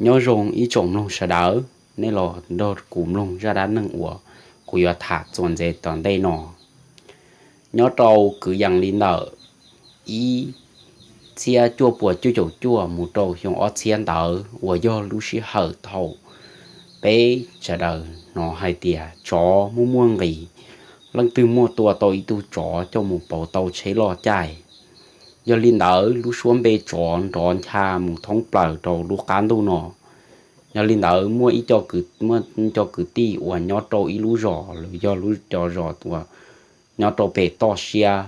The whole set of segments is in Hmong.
Nyob zoo ib tsoom mloog sawv daws, nej los nrog kuv mloog zaj dab neeg uas kuv yuav tham txuas ntxiv tom ntej no. Nyob rau kwv yees li ntawm ib txhiab cuaj puas cuaj caum cuaj mus rau xyoo ob txhiab ntawd uas yog lub sij hawm thaum peb sawv daws hnov hais tias tsov muaj muaj nqis, leej twg muaj tua tau ib tug tsov coj mus pauv tau tsheb loj caij. Yog li ntawd lub suab npe tsov nrov ncha mus thoob plaws rau lub qab ntuj no. Yog li ntawd muaj ib co kwv, muaj co kwv tij uas nyob rau ib lub zos, los yog lub co zos uas nyob rau pem toj siab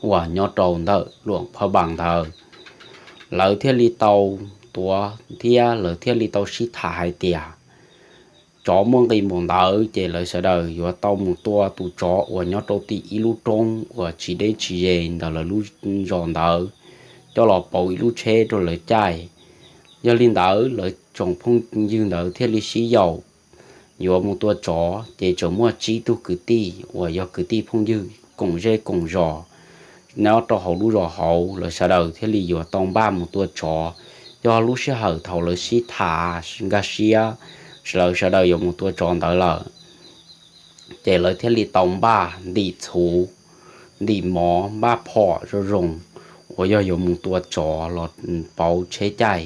uas nyob rau ntawm luam phab npas ntawd, lawv thiaj li tau tuav thiab lawv thiaj li tau sib tham hais tias tsov muaj nqis npaum ntawd ces lawv sawv daws yuav tau mus tua tus tsov uas nyob rau tim ib lub roob uas tsis deb tsis ze ntawm lawv lub zos ntawd, coj los pauv ib lub tsheb rau lawv caij. Yog li ntawd lawv tsoom phooj ywg ntawd thiaj li sib yaum yuav mus tua tsov, ces tseem muaj tsib tug kwv tij uas yog kwv tij phooj ywg koom zej koom zos nyob rau hauv lub zos hauv, lawv sawv daws thiaj li yuav tau npaj mus tua tsov. Yog lub sij hawm thaum lawv sib tham nkag siab, lawv sawv daws yuav mus tua tsov ntawd lawm, ces lawv thiaj li tau npaj ntim txhuv, ntim mov, npaj phom zoo zoo uas yog yuav mus tua tsov los pauv tsheb caij.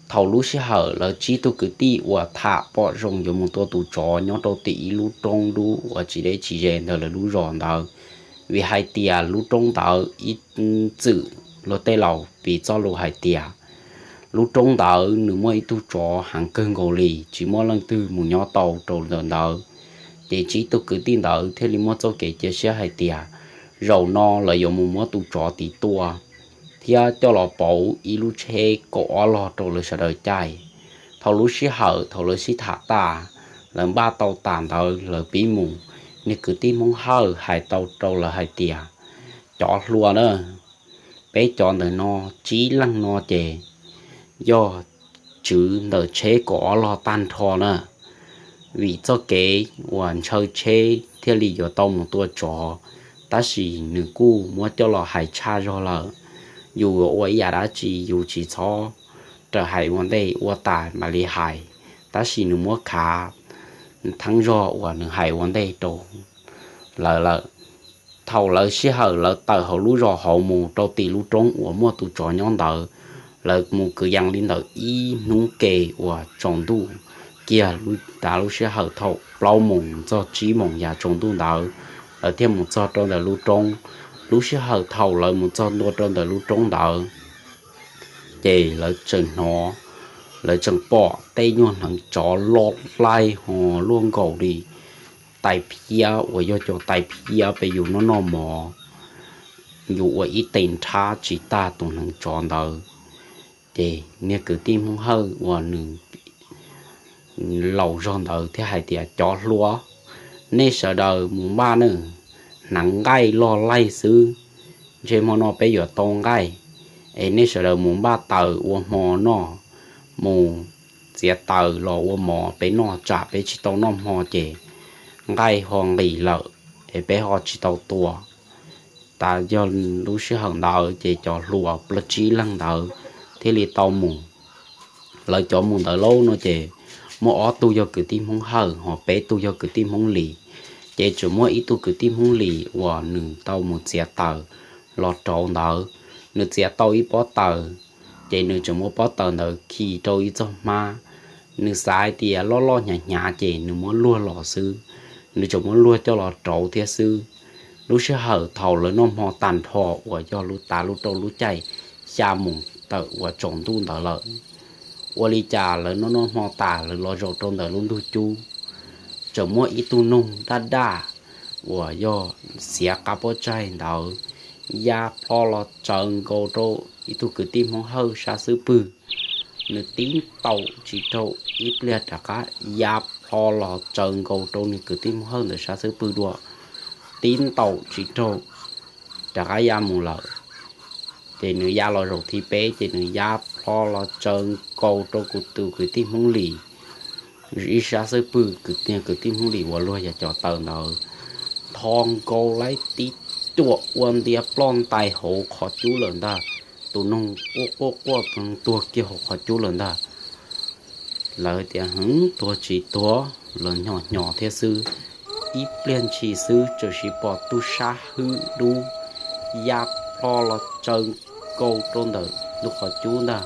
Thaum lub sij hawm lawv tsib tug kwv tij uas tham pom zoo yuav mus tua tus tsov nyob rau tim ib lub roob dub uas tsis deb tsis ze ntawm lawv lub zos ntawd, vim hais tias lub roob ntawd ib txwm luag tej laus piv txoj lus hais tias lub roob ntawd nws muaj ib tug tsov heev kawg nkaus li, tsis muaj leej twg mus nyob tau rau ntawm ntawd. Ces tsib tug kwv tij ntawd thiaj li muaj txoj kev cia siab hais tias zaum no lawv yuav mus muab tus tsov tid tua thiab coj los pauv ib lub tsheb kaum ob log rau lawv sawv daws caij. Thaum lub sij hawm thaum lawv sib tham tas, lawv npaj tau tas ntawd lawv pib mus, niag kwv tij Hmoob Hawj hais tau rau lawv hais tias, cov hluas na, peb cov ntawm no tsib leeg no ces yog tswv ntawm tsheb kaum ob log tag nrho na. Vim txoj kev uas ntshaw tsheb thiaj li yuav tau mus tua tsov, tab sis nws kuj muab coj los hais tshaj zog lawm. Yus yuav ua ib yam dab tsi yus tsis txhob raws hais ua ntej, ua tas mam li hais, tab sis nws muab khav theeb zog uas nws hais ua ntej rau lawv lawm. Thaum lawv sij hawm lawv tawm hauv lub zos hauv mus rau tim lub roob uas muaj tus tsov nyob ntawd, lawv mus kwv yees li ntawm ib hnub ke uas tsaus ntuj kiag, lub, tav lub sij hawm thaum plaub moos txog tsib moos yav tsaus ntuj ntawd, lawv thiaj mus txog rau ntawm lub roob. Lub sij hawm thaum lawv mus txog ntua rau ntawm lub roob ntawd, ces lawv tseem hnov, lawv tseem pom tej nyuag hneev tsov loj laij ho luaj nkaus li tais phiab uas yog cov tais phiab peb yus noj noj mov, yus ua ib tes nrhab tsis tag tus hneev tsov ntawd. Ces niag kwv tij Hmoob Hawj uas nws laus zog ntawd thiaj hais tias, cov hluas, nej sawv daws mus npaj nawb, hnav nqaij loj laij xwb, ntshe hmo no peb yuav tau nqaij, es nej sawv daws mus npaj taws ua hmo noj, mus txiav taws los ua mov peb noj, tsam peb tsis tau noj hmo ces nqaij ho nqis lawm es peb ho tsis tau tua. Tas yog lub sij hawm ntawd ces cov hluas plaub tsib leeg ntawd thiaj li tau mus. Lawv cov mus ntawd lauj no ces muaj ob tug yog kwv tij Hmoob Hawj ho peb tug yog kwv tij Hmoob Lis. Ces tseem muaj ib tug kwv tij Hmoob Lis uas nws tau mus txiav taws los rauv ntawd, nws txiav tau ib pob taws, ces nws tseem muab pob taws ntawd khi rau ib txoj hmab. Nws xav hais tias loj loj hnyav hnyav ces nws muab luag los xwb, nws tseem muab luag coj los rauv thiab xwb. Lub sij hawm thaum lawv noj hmo tag nrho uas yog lub tav lub rau lub caij xya moos tawm uas tsaus ntuj ntawd lawm, ua li cas lawv noj noj hmo tas lawv los zaum rau ntawm lub ntug cub, tseem muaj ib tug noog daj daj uas yog xiav qab pob tsaig ntawd ya plho los tsaws nkaus rau ib tug kwv tij Hmoob Hawj sab xub pwg. Nws tib ntaus tsis raug, ib pliag rov qab ya plho los tsaws nkaus rau nws kwv tij Hmoob Hawj ntawd sab xub pwg dua, tib ntaus tsis raug, rov qab ya mus lawm. Ces nws ya los zaum thib peb ces nws ya plho los tsaws nkaus rau kuv tus kwv tij Hmoob Lis ib sab xub pwg, kwv tij, kwv tij Hmoob Lis uas luag yog cov taws ntawd, tho nkaus laib tib cuam ua ntias ploj ntais hauv qhov cub lawm ntag. Tus noog quaj quaj quaj, tus noog tuag kiag hauv qhov cub lawm ntag. Lawv tias, Hwv, tuag tsis tuag, los hnyos hnyos thiab xwb. Ib pliag ntshis xwb txawm sis pom tug sab hwb dub ya plho los tsaws nkaus rau ntawm lub qhov cub ntag.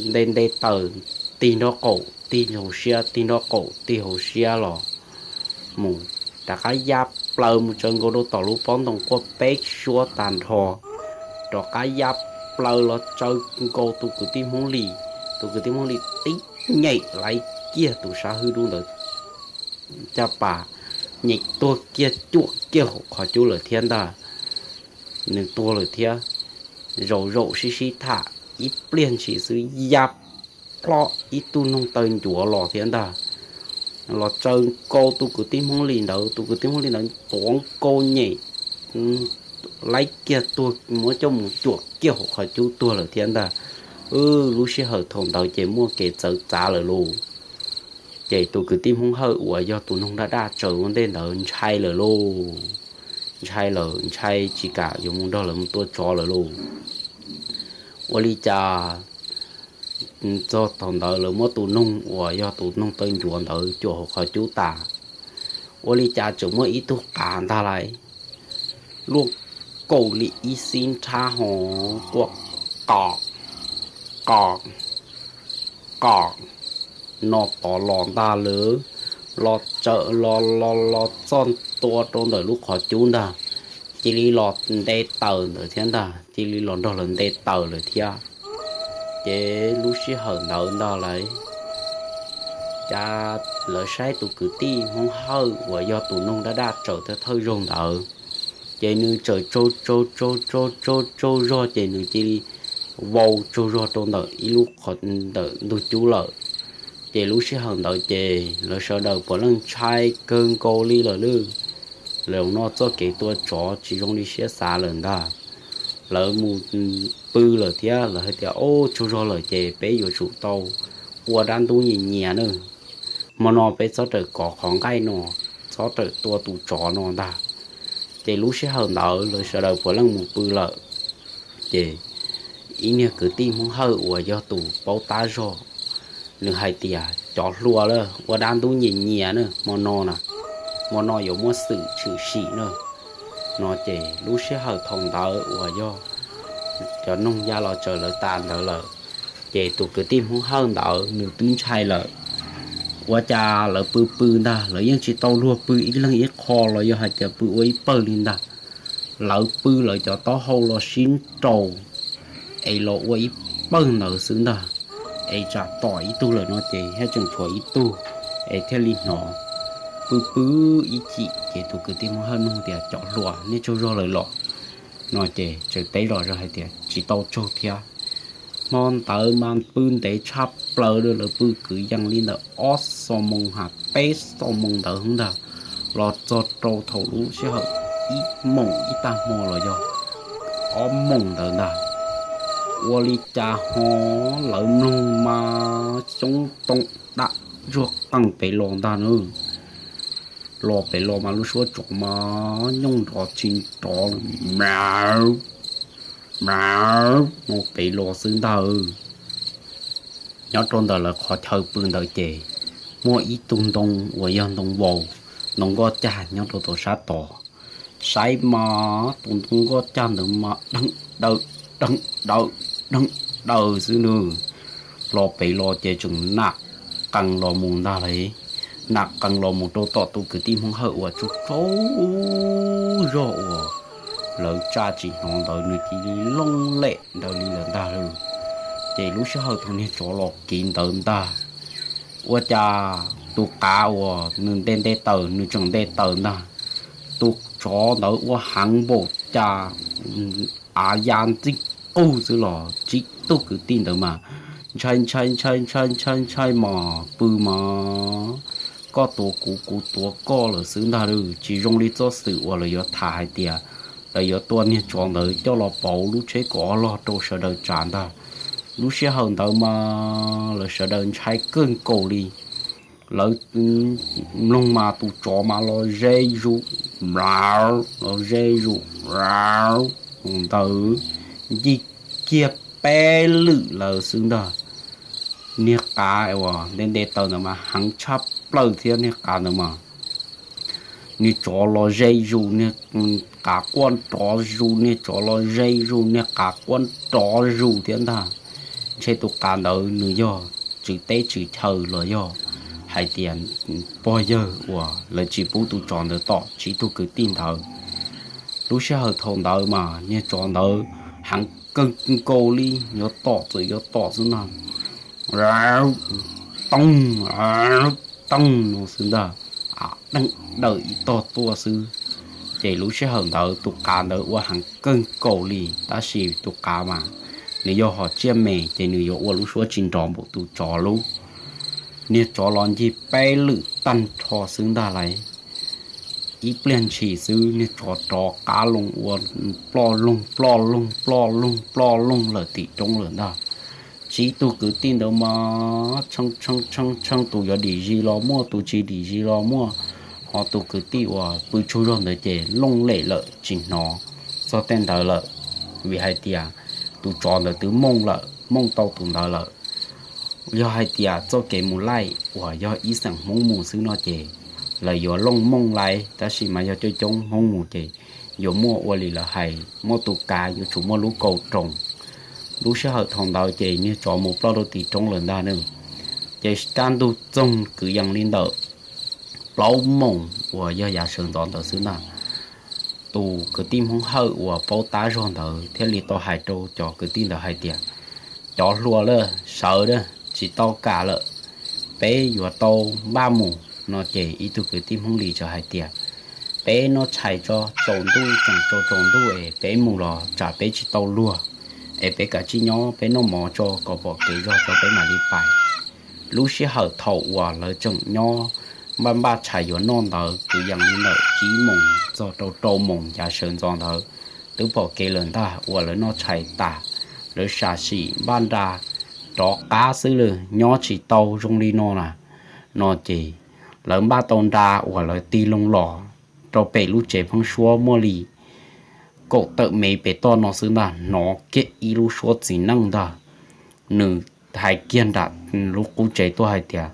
Nte nte taws, tig nraub qaum tig hauv siab, tig nraub qaum tig hauv siab los mus, rov qab ya plaws mus tsaws nkaus rau tom lub pob ntoo quaj peb suab tag nrho, rov qab ya plaws los tsaws nkaus tus kwv tij Hmoob Lis. Tus kwv tij Hmoob Lis tib nyem laiv kiag tus sab hwb dub ntawd caj pas, nyem tuag kiag cuam kiag hauv qhov cub lawm thiab ntag. Nws tuag lawm thiab. Zaum zaum sib sib tham ib pliag ntshis xwb ya plho ib tug noog taw ncuav los thiab ntag, los tsaws nkaus tus kwv tij Hmoob Lis ntawd. Tus kwv tij Hmoob Lis ntawd tuav nkaus nyem laiv kiag tuag, muab coj mus cuam kiag hauv qhov cub tuag lawm thiab ntag. Lub sij hawm thaum ntawd ces muaj kev txawv txav lawm lauj. Ces tus kwv tij Hmoob Hawj uas yog tus noog daj daj tsaws ua ntej ntawd ntshai lawm lauj. Ntshai lawm, ntshai tsis kam yuav mus nrog lawv mus tua tsov lawm lauj. Ua li cas txog thaum ntawd lawv muab tus noog uas yog tus noog taw ncuav ntawd cuam hauv qhov cub tas, ua li cas tseem muaj ib tug qav ntag lauj, luaj kaus li ib xib nrhab ho quaj qos qos qos no tod los ntag lawm, los tsaws los los los txog ntua rau ntawm lub qhov cub ntag, cia li los nte taws ntawd thiab ntag, cia li los nrog lawv nte taws lawm thiab. Ces lub sij hawm ntawd ntag lauj, cas lawv saib tus kwv tij Hmoob Hawj uas yog tus noog daj daj tsaws thawj thawj zaug ntawd, ces nws txawm tsaug tsaug tsaug tsaug tsaug tsaug zog ces nws cia li vau tsaug zog rau ntawm ib lub qhov ntawm ntug cub lawm. Ces lub sij hawm ntawd ces lawv sawv daws puav leej ntshai kawg nkaus li lawm lauj. Lawv no txoj kev tua tsov tsis zoo li siab xav lawm ntag. Lawv mus pw lawm thiab lawv hais tias, Ob, tsaug zog lawm ces peb yuav tsum tau ua dab ntub nyias nyias na. Hmo no peb txhob rawm kov qhov nqaij no, txhob rawm tua tus tsov no ntag. Ces lub sij hawm ntawd lawv sawv daws puav leej mus pw lawm. Ces ib niag kwv tij Hmoob Hawj uas yog tus paub tab zog, nws hais tias, Cov hluas lauj, ua dab ntub nyias nyias na, hmo no na, hmo no yuav muaj xwm tshwm sim na. No ces lub sij hawm thaum ntawd uas yog cov noog ya los tsaws lawv tas ntawd lawm, ces tus kwv tij Hmoob Hawj ntawd nws twb ntshai lawm. Ua cas lawv pw pw ntag, lawv yeej tsis tau luag pw ib leeg ib qho los yog hais tias pw ua ib pawg li ntag. Lawv pw lawv cov taub hau los sib nraus es los ua ib pawg ntawd xwb ntag. Es tsam tom ib tug lawm no ces thiaj tseem tshuav ib tug es thiaj li hnov. Pw pw ib chim ces tus kwv tij Hmoob Hawj nug tias, Cov hluas, nej tsaug zog lawm los? No ces tseem teb zom zaws hais tias, Tsis tau tsaug thiab. Hmo ntawd mas pw ntev tshaj plaws, lawv pw kwv yees li ntawm ob xuab moos ha peb xuab moos ntawd ntag, los txog rau thaum lub sij hawm ib moos ib tag hmo los yog ob moos ntawd ntag. Ua li cas ho lawv mloog mas xyoob ntoo dam zuag qees pem los ntag na. Los pem los mas lub suab tsov mas nyooj nrov tsis nrov, mlav mlav no pem los xwb ntag. Nyob rau ntawm lawv qhov chaw pw ntawd ces muaj ib tug ntoo uas yog ntoo vau, ntoo nkoj cag nyob rau tom sab tod. Saib mas tus ntoo nkoj cag ntawd mas dheev daws dheev daws dheev daws xwb nws. Los pem los ces tseem nam qees los mus ntag lauj. Nam qees los mus rau tom tus kwv tij Hmoob Hawj uas tsaug tsaug zog uas lawv tsa tsis hnov ntawd, nws cia li looj lem ntawd li lawm ntag lauj. Ces lub sij hawm thaum niag tsov los kiv ntawd ntag, ua cas tus qav uas nws nte nte taws, nws tseem nte taws ntag, tus tsov ntawd ua heev npaum cas, av ya ntxij qug xwb los tsib tug kwv tij ntawd mas ntshai ntshai ntshai ntshai ntshai ntshai mas pw mas koj tuav kuv kuv tuav koj lawm xwb ntag lauj. Tsis zoo li txoj xwm uas lawv yuav tham hais tias lawv yuav tua niag tsov ntawd coj los pauv lub tsheb kaum ob log rau sawv daws tsav ntag. Lub sij hawm ntawd mas lawv sawv daws ntshai kawg nkaus li. Lawv mloog mas tus tsov mas los ze zus, mlav los ze zus, mlav ntawd ncig kiag peb lwm lawm xwb ntag. Niag qav uas nte nte taws ntawd mas heev tshaj plaws thiab, niag qav ntawd mas niag tsov los ze zus, niag qav quaj nrov zus, niag tsov los ze zus, niag qav quaj nrov zus thiab ntag. Ntshe tus qav ntawd nws yog tswv teb tswv chaw los yog hais tias pog yawg uas lawv tsis pub tus tsov ntawd tom tsib tug kwv tij ntawd. Lub sij hawm thaum ntawd mas niag tsov ntawd heev kawg nkaus li, yuav tom txawm yuav tom xwb ntag. Tooj, tooj no xwb ntag, deej daws ib tog tuaj xwb. Ces lub sij hawm ntawd tus qav ntawd ua heev kawg nkaus li, tab sis tus qav mas nws yog hom tsiaj me ces nws yuav ua lub suab tsis nrov npaum tus tsov lub. Niag tsov los ncig peb lwm tag nrho xwb ntag lauj. Ib pliag ntshis xwb niag tsov rov qab loo ua ploj loog ploj loog ploj loog ploj loog lawm tim roob lawm ntag. Tsib tug kwv tij ntawd mas tshee tshee tshee tshee, tus yuav dim zis los muaj, tus tsis dim zis los muaj, ho tus kwv tij uas pw tsaug zog ntawd ces looj lem lawm tsis hnov txog tej ntawd lawm, vim hais tias tus tsov ntawd twb mooj lawm, mooj tau tus ntawd lawm. Yog hais tias txoj kev mus laij uas yog ib xeem Hmoob mus xwb no ces lawv yuav looj mooj laij, tab sis mas yog coob coob Hmoob mus ces yuav muaj ua li lawv hais, muaj tus kav yuav tsum muaj lub kaus roos. Lub sij hawm thaum ntawd ces niag tsov mus ploj rau tim roob lawm ntag na. Ces kaj ntug txoog kwv yees li ntawm plaub moos uas yog yav sawv ntxov ntawd xwb ntag, tus kwv tij Hmoob Hawj uas paub tab zog ntawd thiaj li tau hais rau cov kwv tij ntawd hais tias, cov hluas lawm, sawv lawm, tsis tau kam lawm, peb yuav tau npaj mus no ces ib tug kwv tij Hmoob Lis txawm hais tias, peb noj tshais tso, tsaus ntuj tseem tsaus tsaus ntuj es peb mus los tsam peb tsis tau luag, es peb kav tsij nyob peb noj mov tso kom pom kev zog tso peb mam li pais. Lub sij hawm thaum uas lawv tseem nyob npaj npaj tshais yuav noj ntawd kwv yees li ntawm tsib moos txog rau rau moos yav sawv ntxov ntawd, twb pom kev lawm ntag uas lawv noj tshais tas, lawv sam sim npaj nra rov qab xwb lawm, nyob tsis tau zoo li no na, no ces lawv npaj tau nra uas lawv tig loo los rau pem lub tsev pheeb suab muaj li kaum tawm mev pem toj no xwb ntag, hnov kiag ib lub suab txiv neej ntag, nws hais kiag nram lub qub tsev tuaj hais tias,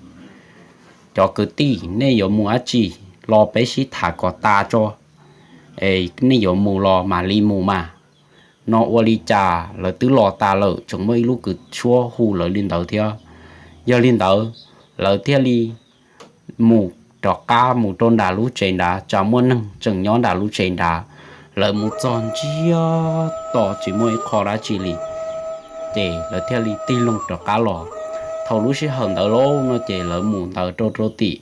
cov kwv tij, nej yuav mus dab tsi los peb sib tham kom tas tso, es nej yuav mus los mam li mus mas, no ua li cas lawv twb los tas lawm tseem muaj ib lub kwv suab hu lawv li ntawd thiab. Yog li ntawd lawv thiaj li mus rov qab mus rau nram lub tsev nrad, tsam muaj neeg tseem nyob nram lub tsev nrad. Lawv mus txog ntsiag to tsis muaj ib qho dab tsi li, ces lawv thiaj li tig loo rov qab los. Thaum lub sij hawm ntawd lauj no ces lawv mus ntawd rau rau tim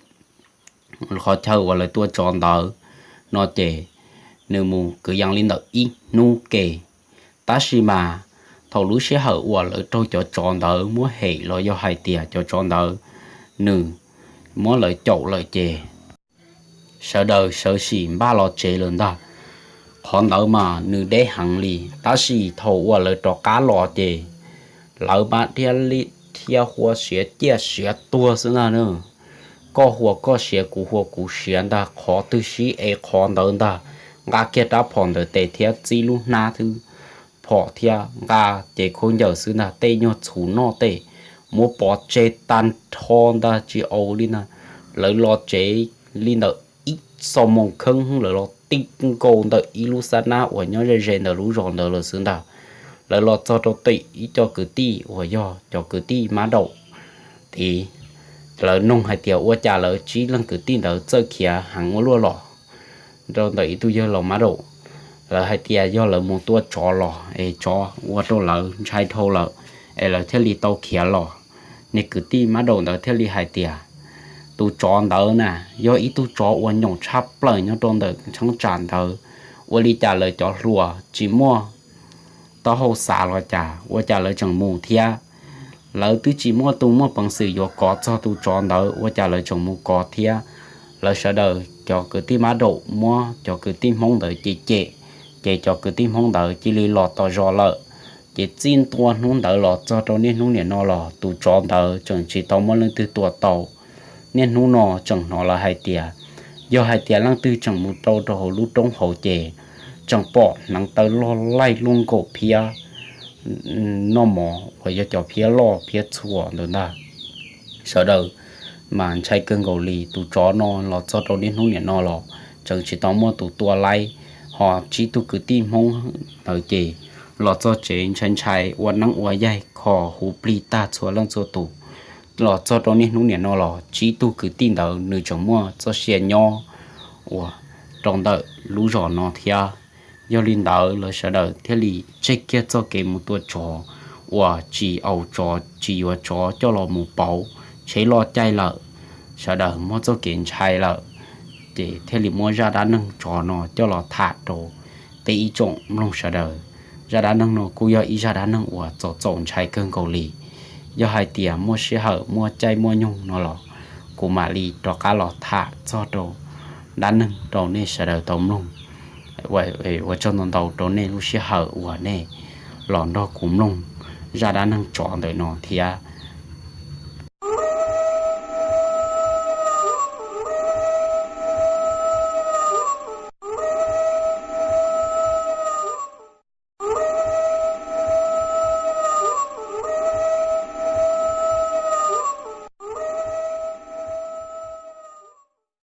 qhov chaw uas lawv tua tsov ntawd no ces nws mus kwv yees li ntawm ib hnub ke. Tab sis mas thaum lub sij hawm uas lawv raug cov tsov ntawd muab hem los yog hais tias cov tsov ntawd nws muab lawv caum lawm ces sawv daws sawv sim npaj los tsev lawm ntag. Qhov ntawd mas nws deb heev li, tab sis thaum uas lawv rov qab los ces lawv mas thiaj li thiab hua siav ciaj siav tuag xwb ntag na. Koj hua koj siav kuv hua kuv siav ntag, qhov twg sib ev qhov ntawd ntag. Nqa kiag rab phom ntawm tes thiab txib lub hnab thwb phom thiab nqa cev khaub ncaws xwb ntag, tej nyuag txhuv noj tej muab pov tseg tag nrho ntag tsis au li ntag. Lawv los tsev li ntawm ib xuab moos kheeb lawv los tib nkaus ntawm ib lub xab nab uas nyob ze ze ntawm lub zos ntawd lawm xwb ntag. Lawv los txog rau tim ib co kwv tij uas yog cov kwv tij mab daum tid, lawv noog hais tias ua cas lawv tsib leeg kwv tij ntawd txawj khiav heev ua luaj los rau ntawm ib tug yawg laus mab daum. Lawv hais tias yog lawv mus tua tsov los es tsov ua rau lawv ntshai dhau lawm es lawv thiaj li tau khiav los. Niag kwv tij mab daum ntawd thiaj li hais tias tus tsov ntawd na yog ib tug tsov uas nyoos tshaj plaws nyob rau ntawm cheeb tsam ntawd. Ua li cas lawv cov hluas tsis muaj taub hau xav los cas ua cas lawv tseem mus thiab? Lawv twb tsis muaj tus muaj peev xwm yuav kov txog tus tsov ntawd ua cas lawv tseem mus kov thiab? Lawv sawv daws cov kwv tij mab daum muab cov kwv tij Hmoob ntawd cem cem, ces cov kwv tij Hmoob ntawd cia li los tom zos lawm. Ces txij ntua hnub ntawd los txog rau niaj hnub niam no los tus tsov ntawd tseem tsis tau muaj leej twg tua tau. Niaj hnub no tseem hnov lawv hais tias yog hais tias leej twg tseem mus rau rau hauv lub roob hauv ces tseem pom hneev taw loj laij luaj nkaum phiab noj mov uas yog cov phiab loj phiab txhua ntawd ntag. Sawv daws mas ntshai kawg nkaus li. Tus tsov no los txog rau niaj hnub niam no los tseem tsis tau muaj tus tua laib, ho tsib tug kwv tij Hmoob ntawd ces los txog tsev ntshai ntshai ua neeb ua yaig kho huv plig tag txhua leej txhua tus. Los txog rau niaj hnub niam no los tsib tug kwv tij ntawd nws tseem muaj txoj sia nyob uas rau ntawm lub zos no thiab. Yog li ntawd lawv sawv daws thiaj li tseg kiag txoj kev mus tua tsov uas tsis aus tsov tsis yuav tsov coj los mus pauv, tsheb loj caij lawm, sawv daws muab txoj kev ntshai lawm, ces thiaj li muab zaj dab neeg tsov no coj los tham rau peb ib tsoom mloog sawv daws. Zaj dab neeg no kuj yog ib zaj dab neeg uas txaus txaus ntshai kawg nkaus li. Yog hais tias muaj sij hawm muaj caij muaj nyoog no los kuv mam li rov qab los tham txog rau dab neeg rau nej sawv daws tau mloog. Ua tsaug ntau ntau rau nej lub sij hawm uas nej los nrog kuv mloog zaj dab neeg tsov ntawm no thiab.